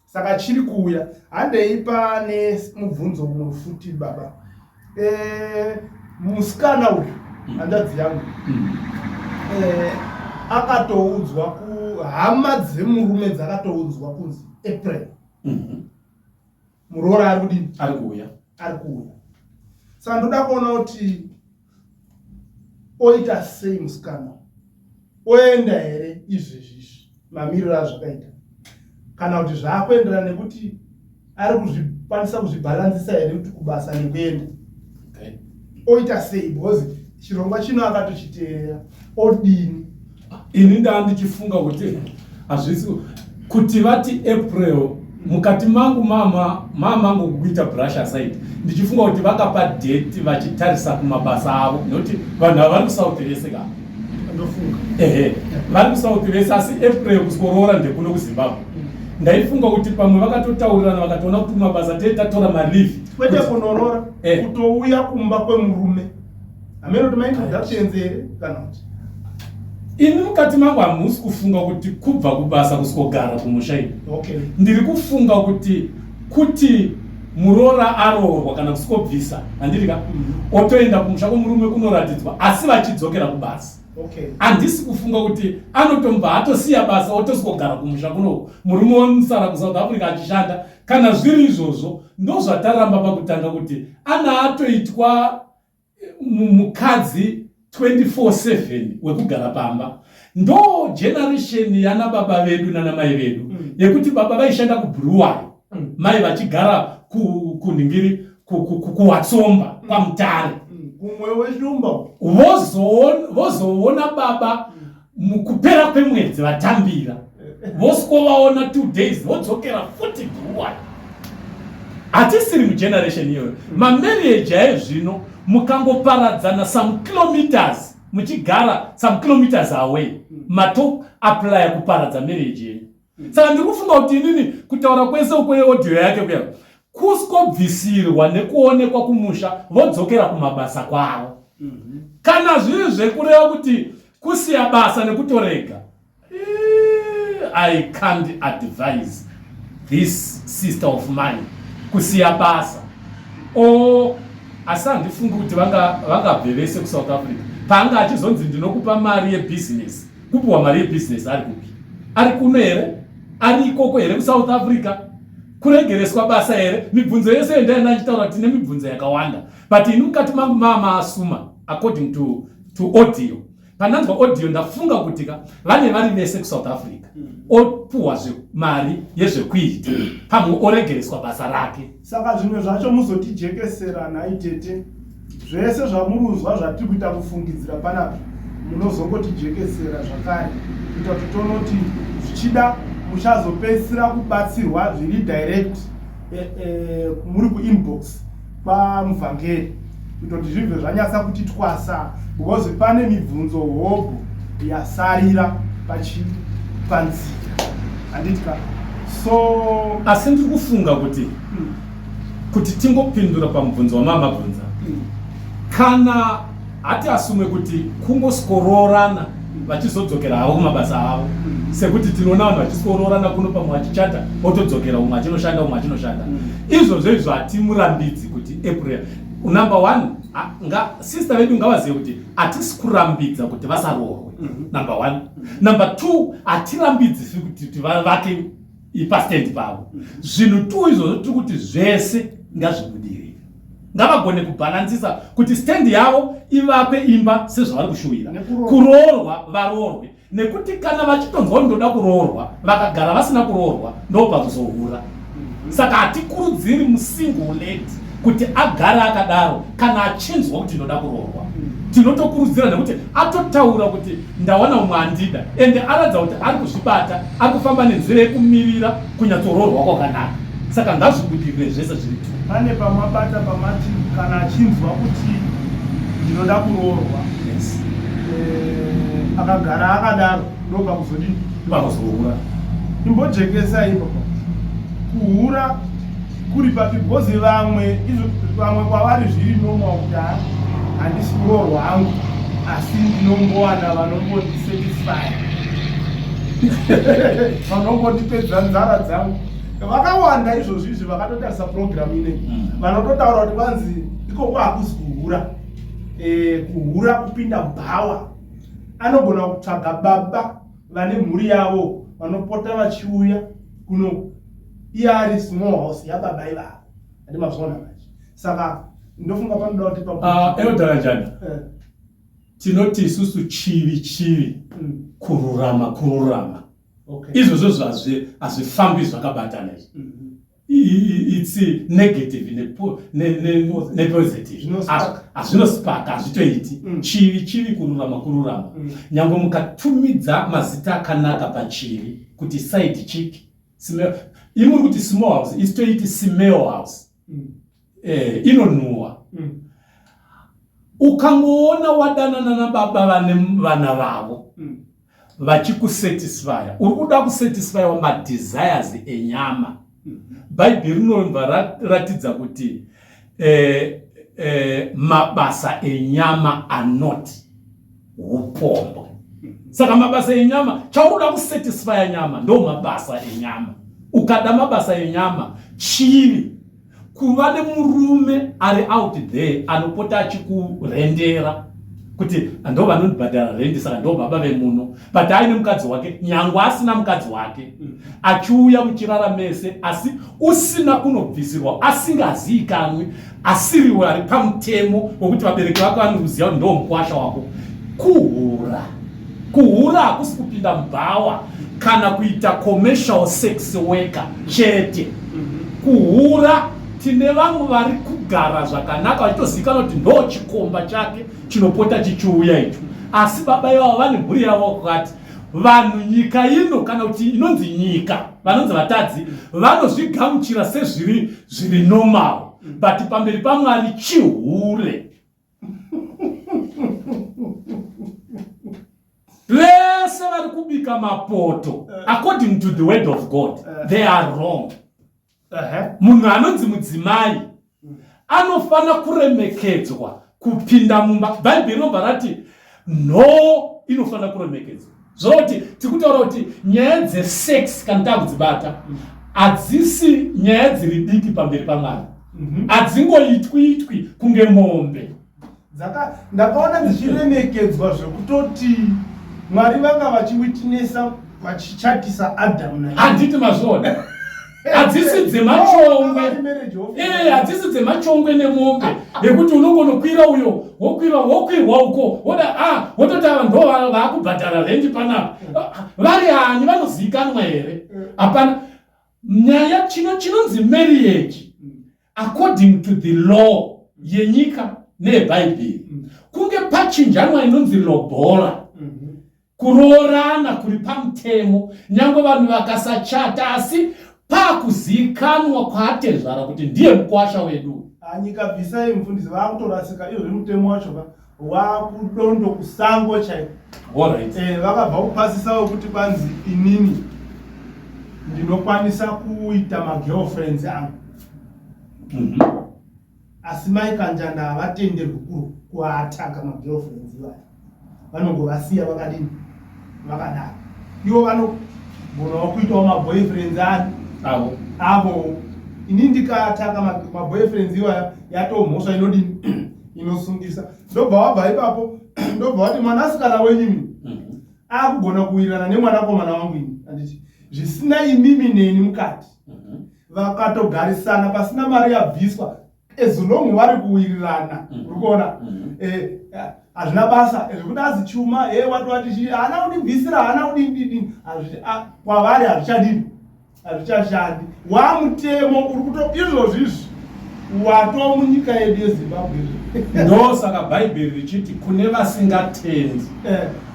Speaker 2: Saka chiri kuuya, handei. Pane mubvunzo umwe futi, baba. Musikana uyu, hanzvadzi yangu, akatoudzwa kuhama dzemurume, dzakatoudzwa kunzi April muroora ari kudini?
Speaker 1: Ari kuuya.
Speaker 2: Ari kuuya. Saka ndoda kuona kuti oita sei musikana. Oenda here izvezvi izvi mamiriro azvakaita, kana kuti zvaakuenderana nekuti ari kuzvikwanisa kuzvibhalansisa here kuti kubasa nekuenda? Oita sei? Because chirongwa chino akatochiteerera, odini?
Speaker 1: Ini ndaa ndichifunga kuti hazvisi kuti vati April. Mukati mangu mama mamangu kuita brush aside, ndichifunga kuti vakapa date vachitarisa kumabasa avo, nekuti vanhu ava vari kuSouth vese ka.
Speaker 2: Ndofunga.
Speaker 1: Ehe, vari kuSouth vese, asi April kusvikoroora ndekuno kuZimbabwe. Ndaifunga kuti pamwe vakatotaurirana, vakatoona kuti kumabasa tee tatora maleave.
Speaker 2: Kwete kunorora, kutouya kumba kwemurume. Hameno kuti maintroductions here kana kuti
Speaker 1: Ini mukati mangu hamusi kufunga kuti kubva kubasa kusvikogara kumusha ini. Ndiri kufunga kuti muroora aroorwa kana kusvikobvisa, handiti ka, otoenda kumusha kwomurume kunoratidzwa, asi vachidzokera kubasa. Handisi kufunga kuti anotombva atosiya basa otosvikogara kumusha kuno, murume womusara kuSouth Africa achishanda. Kana zviri izvozvo, ndozvataramba pakutanga kuti ana atoitwa mukadzi 24/7 wekugara pamba. Ndo generation yana baba vedu nana mai vedu yekuti baba vaishanda kuBhuruwayo, mai vachigara kunhingiri kuWatsomba kwaMutare.
Speaker 2: Kumwe weshumba.
Speaker 1: Vozoona baba mukupera kwemwedzi vatambira, vosikovaona 2 days, vodzokera futi Bhuruwayo. Hatisiri mugeneration iyoyo. Mamarriage aezvino, mukangoparadzana some kilometers, muchigara some kilometers away, mato applya kuparadza marriage yenyu. Saka ndiri kufunga kuti inini kutaura kwese uko yeaudio yake kuya kusikobvisirwa nekuonekwa kumusha, vodzokera kumabasa kwavo. Kana zviri zvekureva kuti kusiya basa nekutorega, I can't advise this sister of mine kusiya basa o, asi handifungi kuti vangabve vese kuSouth Africa. Paanga achizonzi ndinokupa mari yebhizinesi, kupiwa mari yebhizinesi ari kupi? Ari kuno here? Ari ikoko here kuSouth Africa? Kuregereswa basa here? Mibvunzo yese yendaenda ndichitaura, tine mibvunzo yakawanda, but ini mukati mangu mama asuma according to audio. Pandanzwa audio ndafunga kuti ka vane vari vese kuSouth Africa opuhwa mari yezvekuita pamwe oregereswa basa rake.
Speaker 2: Saka zvimwe zvacho muzotijekesera nhai tete, zvese zvamurunzwa zvatiri kuita kufungidzira panapa munozongotijekesera zvakare kuita kuti tonoti zvichida muchazopedzisira kubatsirwa zviri direct muri kuinbox kwamuvhangeri kuita kuti zvibve zvanyatsa kuti twasa because pane mibvunzo hobho yasarira panzira handiti ka so
Speaker 1: asi ndiri kufunga kuti kuti tingopindura pamubvunzo wamamabvunza kana hati asumwe kuti kungosvikoroorana vachizodzokera havo kumabasa avo sekuti tinoona vanhu vachisvikoroorana kuno pamwe vachichata votodzokera umwe achinoshanda umwe achinoshanda izvozvo izvo hatimurambidzi kuti April number one nga sister vedu ngavazive kuti hatisi kurambidza kuti vasaroorwe number one. Number two, hatirambidzi kuti vavake pastand pavo. Zvinhu two izvozvo tiri kuti zvese ngazvibudirire, ngavagone kubhalansisa kuti stand yavo ivakwe imba sezvavari kushuwira, kuroorwa varoorwe, nekuti kana vachitonzwa kuti ndoda kuroorwa vakagara vasina kuroorwa ndopakuzohura. Saka hatikurudziri musingle lady kuti agare akadaro kana achinzwa kuti ndoda kuroorwa. Tinotokurudzira nekuti atotaura kuti ndawana umwe andida, ende aratidza kuti ari kuzvibata, ari kufamba nenzira yekumirira kunyatsoroorwa kwakanaka. Saka ngazvibudirire zvese zviri tu.
Speaker 2: Pane pamabata pamati kana achinzwa kuti ndinoda kuroorwa,
Speaker 1: Yes.
Speaker 2: Akagara akadaro ndopakuzodini?
Speaker 1: Pakuzohura.
Speaker 2: Imbojekesa ipapo. Kuhura kuri papi? Because vamwe izvo vamwe kwavari zviri normal kuti handisi kuroorwa hangu asi ndinombowana vanombondisatisfy vanombondipedza nzara dzangu. Vakawanda izvozvi izvi vakatotarisa program ineyi vanototaura kuti kwanzi ikoko hakuzi kuhura. Kuhura kupinda bhawa. Anogona kutsvaga baba vane mhuri yavo vanopota vachiuya kuno iye ari small house yababa ivavo. Handi mazviona manje. Saka ndofunga panoda kuti pa
Speaker 1: Elder Ranjana. Tinoti isusu chivi chivi, kururama kururama. Izvozvo hazvifambi zvakabatana izvi. It's negative nepositive. Hazvinospaka, hazvitoiti. Chivi chivi, kururama kururama. Nyangwe mukatumidza mazita akanaka pachivi kuti side chick, imuri kuti small house, isi toiti smell house. Inonhuwa. Ukangoona wadanana nababa vane vana vavo vachikusatisfya, uri kuda kusatisfywa madesires enyama. Bhaibheri rinobva ratidza kuti mabasa enyama anoti upombwe. Saka mabasa enyama, chauri kuda kusatisfya nyama ndo mabasa enyama. Ukada mabasa enyama, chivi kuva nemurume ari out there anopota achikurendera kuti ndo vanondibhadhara rendi, saka ndo baba vemuno, but aine mukadzi wake, nyangwe asina mukadzi wake, achiuya muchirara mese, asi usina kunobvisirwa, asingaziikanwi, asiriwe ari pamutemo wekuti vabereki vako vanokuziva kuti ndo mukwasha wako. Kuhura. Kuhura hakusi kupinda mubhawa kana kuita commercial sex worker chete. Kuhura, tine vamwe vari kugara zvakanaka vachitozivikanwa kuti ndo chikomba chake chinopota chichiuya icho, asi baba ivavo vane mhuri yavo. Vakati vanhu nyika ino, kana kuti inonzi nyika, vanonzi vatadzi, vanozvigamuchira sezviri zviri normal, but pamberi paMwari chihure. Vese vari kubika mapoto according to the word of God, they are wrong. Munhu anonzi mudzimai anofana kuremekedzwa kupinda mumba. Bhaibheri rinobva rati nhoo inofana kuremekedzwa. Zvoreva kuti tiri kutaura kuti nyaya dzesex kana takudzibata hadzisi nyaya dziri diki pamberi paMwari. Hadzingoitwi itwi kunge mombe.
Speaker 2: Ndakaona dzichiremekedzwa zvekutoti Mwari vanga vachiwitnessa vachichatisa Adamu na
Speaker 1: Handiti mazviona? Hadzisi dzemachongwe. Eh, hadzisi dzemachongwe nemombe yekuti unongonokwira uyo wokwira wokwirwa uko woda ah wototi ava ndo vaakubhadhara rendi panapa. Vari ani vanozivikanwa here? Hapana. Nyaya chino chinonzi marriage according to the law yenyika neYebhaibheri kunge pachinjanwa inonzi lobola. Kuroorana kuri pamutemo nyangwe vanhu vakasachata asi pakuziikanwa kwaatezvara kuti ndiye mukwasha wedu.
Speaker 2: Ah, nyika bvisai mufundisi vakutorasika izvo mutemo wacho ka wakudondo kusango chaiko.
Speaker 1: Alright.
Speaker 2: Eh, vakabva kupasisa wekuti kwanzi inini ndinokwanisa kuita magirlfriends angu. Asi mai Kanjanda havatenderwi kuataka magirlfriends iwayo. Vanongovasiya vakadini? Vakadaro. Ivo vanogonawo kuitawo maboyfriends ani?
Speaker 1: Avo.
Speaker 2: Avo. Ini ndikaataka maboyfriends iwayo yatoo mhosva inodini? Inosungisa. Ndobva wabva ipapo, ndobva wati mwanasikana wenyu imi. Akugona kuwirirana nemwanakomana wangu ini. Handiti? Zvisina imimi neni mukati. Vakatogarisana pasina mari yabviswa as long vari kuwirirana. Uri kuona? Hazvina basa zvekuti azi chuma he wati wati chii haana kundibvisira haana kudini kwavari hazvichadini hazvichashandi wamutemo uri kuto izvozvi izvi wato munyika yedu yeZimbabwe izvi.
Speaker 1: Ndosaka Bhaibheri richiti kune vasingatendi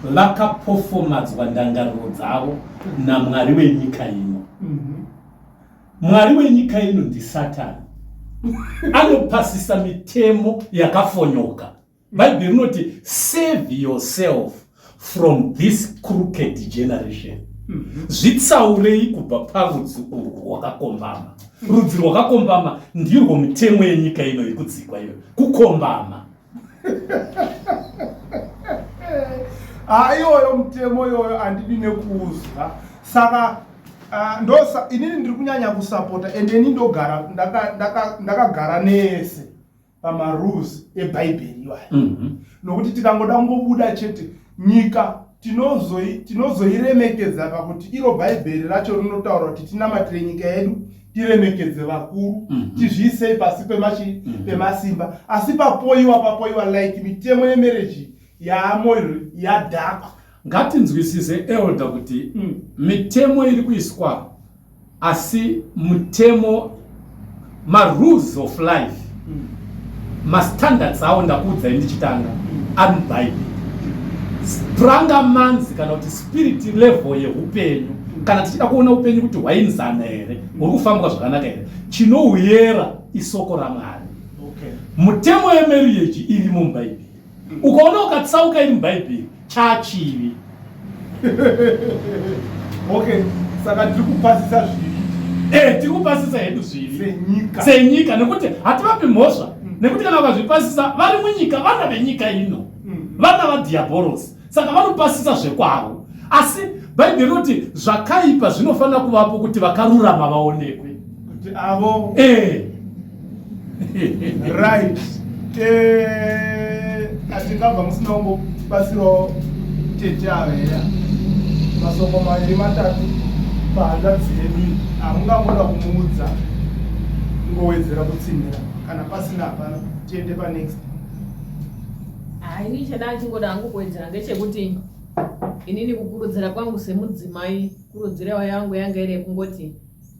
Speaker 1: vakapofomadzwa ndangariro dzavo naMwari wenyika ino. Mwari wenyika ino ndiSatani. Anopasisa mitemo yakafonyoka. Bhaibheri rinoti save yourself from this crooked generation. Zvitsaurei kubva parudzi urwu rwakakombama. Rudzi rwakakombama ndirwo mitemo yenyika ino iri kudzikwa iyo. Kukombama.
Speaker 2: Ah, iyoyo mutemo iyoyo handidi nekuuzwa. Saka inini ndiri kunyanya kusapota ende ini ndogara ndakagara nese pamarules eBhaibheri iwayo. Nokuti tikangoda kungobuda chete nyika tinozoiremekedza pakuti iro Bhaibheri racho rinotaura kuti tinamatire nyika yedu, tiremekedze vakuru, tizviisei pasi pemasimba. Asi papoiwa like mitemo yemarriage yaamo yadhakwa.
Speaker 1: Ngatinzwisise elder kuti mitemo iri kuiswa asi mutemo marules of life mastandards awo ndakuudzai ndichitanga ari muBhaibheri. Pranga manzi kana kuti spirit level yehupenyu, kana tichida kuona upenyu kuti hwainzana here, huri kufambwa zvakanaka here, chinouyera isoko raMwari. Mutemo yemarriage irimo muBhaibheri. Ukaona ukatsauka iri muBhaibheri chachivi.
Speaker 2: Okay, saka tiri kupasisa zvivi.
Speaker 1: Tiri kupasisa hedu zvivi
Speaker 2: senyika.
Speaker 1: Senyika, nekuti hativapi mhosva. Nekuti kana vakazvipasisa vari munyika, vana venyika ino, vana vadhiabhorosi, saka vanopasisa zvekwavo. Asi Bhaibheri rinoti zvakaipa zvinofanira kuvapo kuti vakarurama vaonekwe.
Speaker 2: Kuti avo. Right. Atingabva musina kungobatsirawo tete ava here? Masoko maviri matatu pahanzvadzi yedu hamungangoda kumuudza kungowedzera kutsinhira, kana pasina hapana, tiende panext.
Speaker 4: Ini chandachingoda hangu kuwedzera ngechekuti inini kukurudzira kwangu semudzimai, kurudziro yangu yanga iri yekungoti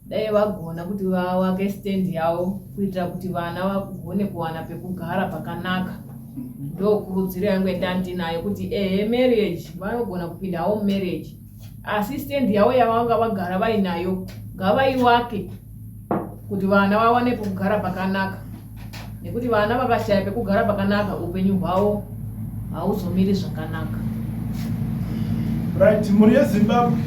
Speaker 4: dai vagona kuti vavake stand yavo kuitira kuti vana vagone kuwana pekugara pakanaka. Ndo kurudziro yangu yandandinayo kuti ehe, marriage vanogona kupindawo mumarriage, asi stand yavo yavanga vagara vainayo ngavaiwake kuti vana vawane pekugara pakanaka, nekuti vana vakashaya pekugara pakanaka upenyu hwavo hauzomiri zvakanaka.
Speaker 2: Right, mhuri yeZimbabwe,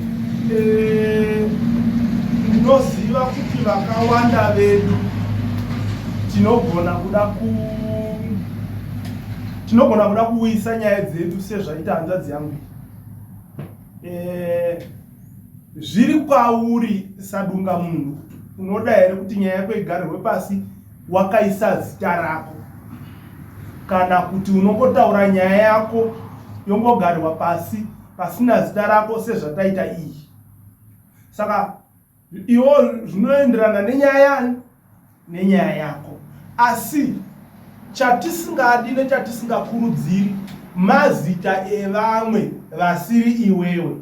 Speaker 2: ndinoziva kuti vakawanda vedu tinogona kuda kuuyisa nyaya dzedu sezvaita hanzvadzi yangu iyi. Zviri kwauri sadunga munhu, unoda here kuti nyaya yako igarirwe pasi wakaisa zita rako, kana kuti unongotaura nyaya yako yongogarirwa pasi pasina zita rako sezvataita iyi. Saka Iwo zvinoenderana nenyaya yani nenyaya yako. Asi chatisingadi nechatisingakurudziri mazita evamwe vasiri iwewe.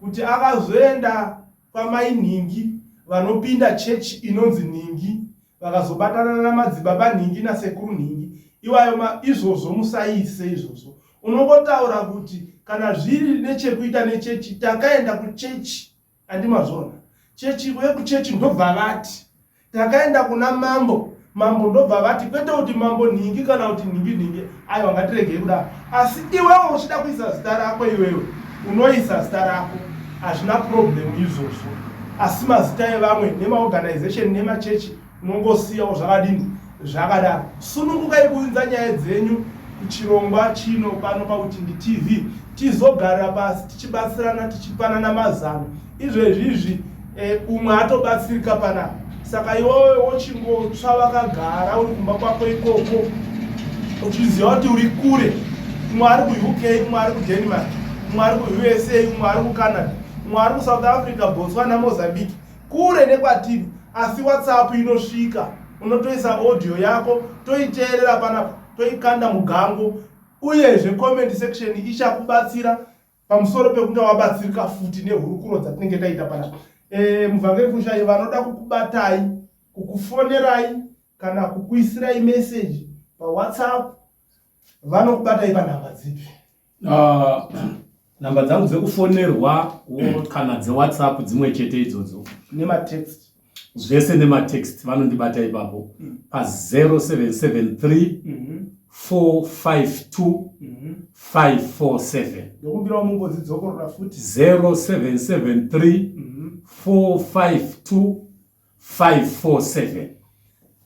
Speaker 2: Kuti akazoenda kwamai nhingi vanopinda chechi inonzi nhingi vakazobatana namadzibaba nhingi nasekuru nhingi iwayo ma, izvozvo musaise izvozvo unongotaura kuti kana zviri nechekuita nechechi takaenda kuchechi andimazvona chechi vekuchechi ndobva vati takaenda kuna mambo mambo ndobva vati kwete kuti mambo nhingi kana kuti nhingi nhingi aiwa ngatiregei kudaro asi iwewe uchida kuisa zita rako iwewe unoisa zita rako hazvina problem izvozvo asi mazita evamwe nemaorganization nemachechi unongosiyawo zvakadini zvakadaro sunungukai kuunza nyaya dzenyu kuchirongwa chino pano pautindi tv tizogara pasi tichibatsirana tichipanana mazano izvezvi izvi eh, umwe atobatsirika panapa saka iwewe wochingotsva vakagara uri kumba kwako ikoko uchiziva kuti uri kure umwe ari kuuk umwe ari kudenmark umwe ari kuusa umwe ari kucanada umwe ari kusouth africa botswana mozambique kure nekwatiri asi whatsapp inosvika unotoisa audio yako toiteerera panapa toikanda mugango uyezve comment section ichakubatsira pamusoro pekunge wabatsirika futi nehurukuro dzatinenge taita panapa e, muvhangeri fushai vanoda kukubatai kukufonerai kana kukuisirai meseji pawhatsapp vanokubatai panhamba dzipi
Speaker 1: nhamba dzangu dzekufonerwa kana dzewhatsapp dzimwe chete idzodzo
Speaker 2: nematext
Speaker 1: zvese nematext vanondibata ipapo mm. pa 0773 mm -hmm. 452 547
Speaker 2: ndokumbirawo mumbodzidzokorora futi
Speaker 1: 0773 452 547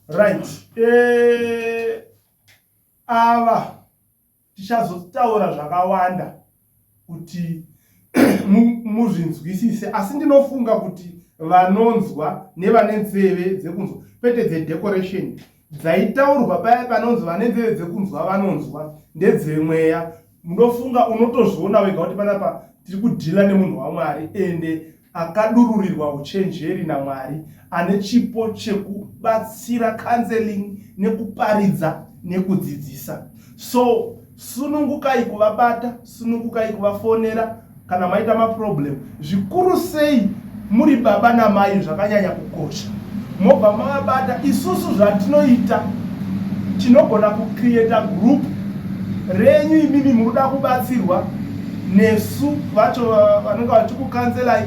Speaker 2: right eh, ava tichazotaura zvakawanda kuti muzvinzwisise asi ndinofunga kuti vanonzwa nevane nzeve dzekunzwa kwete dzedecoration dzaitaurwa paya panonzi vane nzeve dzekunzwa vanonzwa ndedzemweya munofunga unotozviona wega kuti panapa tiri kudhila nemunhu wamwari ende Akadururirwa uchenjeri naMwari, ane chipo chekubatsira counseling nekuparidza nekudzidzisa. So sunungukai kuvabata, sunungukai kuvafonera kana maita maproblem, zvikuru sei muri baba namai zvakanyanya kukosha. Mobva mavabata, isusu zvatinoita tinogona kucreata group renyu imimi muruda kubatsirwa nesu vacho vanenge vachikukanzelai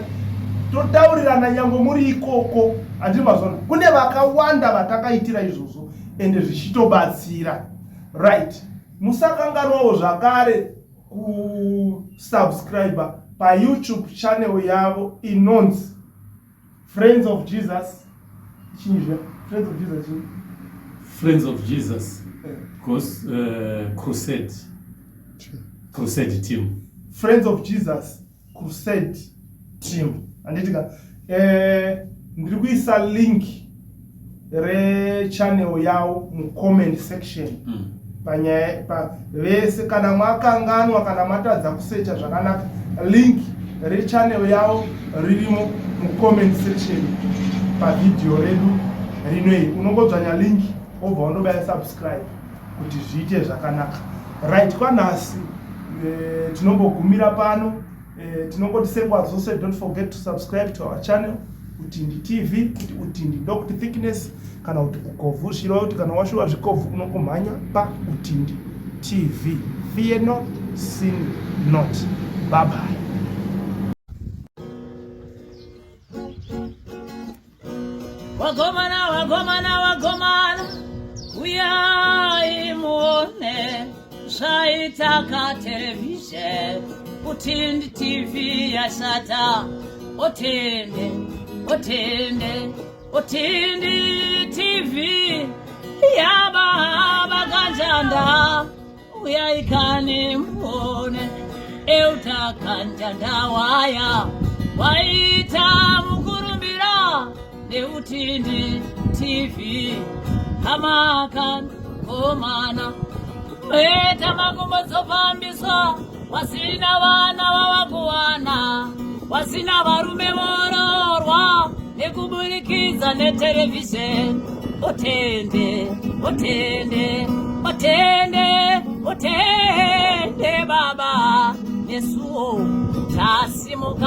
Speaker 2: totaurirana nyange muri ikoko handiri mazona kune vakawanda vatakaitira izvozvo ende zvichitobatsira right musakanganwawo zvakare kusubscribe payoutube channel yavo inonzi Friends of Jesus. Chinyi zviya? Friends of Jesus chinyi?
Speaker 1: Friends of Jesus. Eh. Gos, Crusade. Crusade team.
Speaker 2: Friends of Jesus Crusade team. Handiti ka? Eh, ndiri kuisa link rechannel yawo mucomment section. Mm. Panyaya pa vese kana makanganwa kana matadza kusecha zvakanaka link rechannel yavo ririmo mucomment section pavhidhiyo redu rinoi unongodzvanya link wobva wandobaya subscribe kuti zviite zvakanaka right kwanhasi e, tinombogumira pano e, tinongoti senguva dzose don't forget to subscribe to our channel utindi tv kuti utindi ndokuti thickness kana kuti ukovhu zvichireva kuti kana washuva zvikovhu unongomhanya pautindi tv fear not sin not bye bye
Speaker 3: Wagomana, wagomana, wagomana, uyai muone zvaita katerevhizheni Utindi TV yashata, otende, otende, Utindi TV yababa kanjanda uyaikane muone euta kanjanda waya waita mukurumbira neutindi TV hamakan komana weta makumbo dzofambiswa wasina vana vavakuwana. Vasina varume voroorwa nekuburikidza neterevhizheni. Otende, otende, otende, otende baba, nesuwo tasimuka.